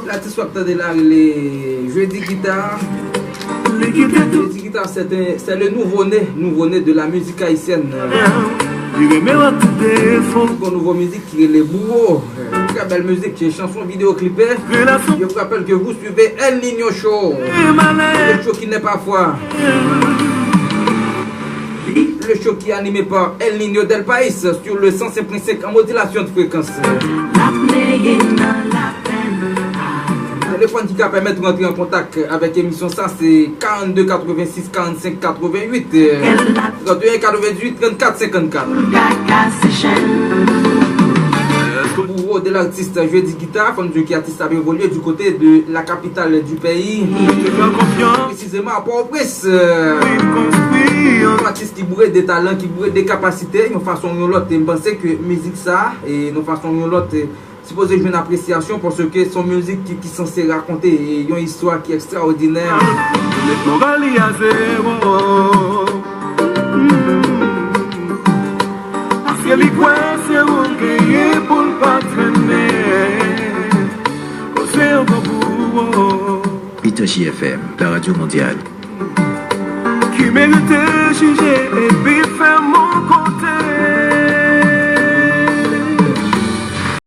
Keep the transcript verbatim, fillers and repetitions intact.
Latis w ap tande la rele Jeudi Guitar. Jeudi Guitar, c'est un- c'est le nouveau-né, nouveau-né de la musique haïtienne. Yon nouvo mizik ki rele Bouwo. Très belle musique, c'est chanson vidéoclipée. Je vous rappelle que vous suivez El Niño Show. Le show qui n'est pas froid. Le show qui est animé par El Niño del País sur le cent cinq point cinq en modulation de fréquence. Telefòn ki ka pèmèt ou antre an kontak avèk emisyon sa, se quarante-deux quatre-vingt-six quarante-cinq quatre-vingt-huit, euh, trente et un quatre-vingt-huit trente-quatre cinquante-quatre. Bouwo de l'artiste Jeudi Guitar, fò n di ke atis la ap evolye du côté de la capitale du pays. Presizeman a Pòtoprens. Yon atis ki boure de talan, ki boure de kapasite, yon fason ou yon lòt, e m panse ke mizik sa, e yon fason ou yon lòt, e sipoze jwenn apresyasyon, paske se yon mizik ki, ki sanse rakonte, e, yon istwa ki ekstraòdinè. Met moral li a zewo. Paske li kwè se ou l genyen pou l pa trennen. Koze ankò pou ou. Peter J F M, la radio mondiale. Ki merite jije epi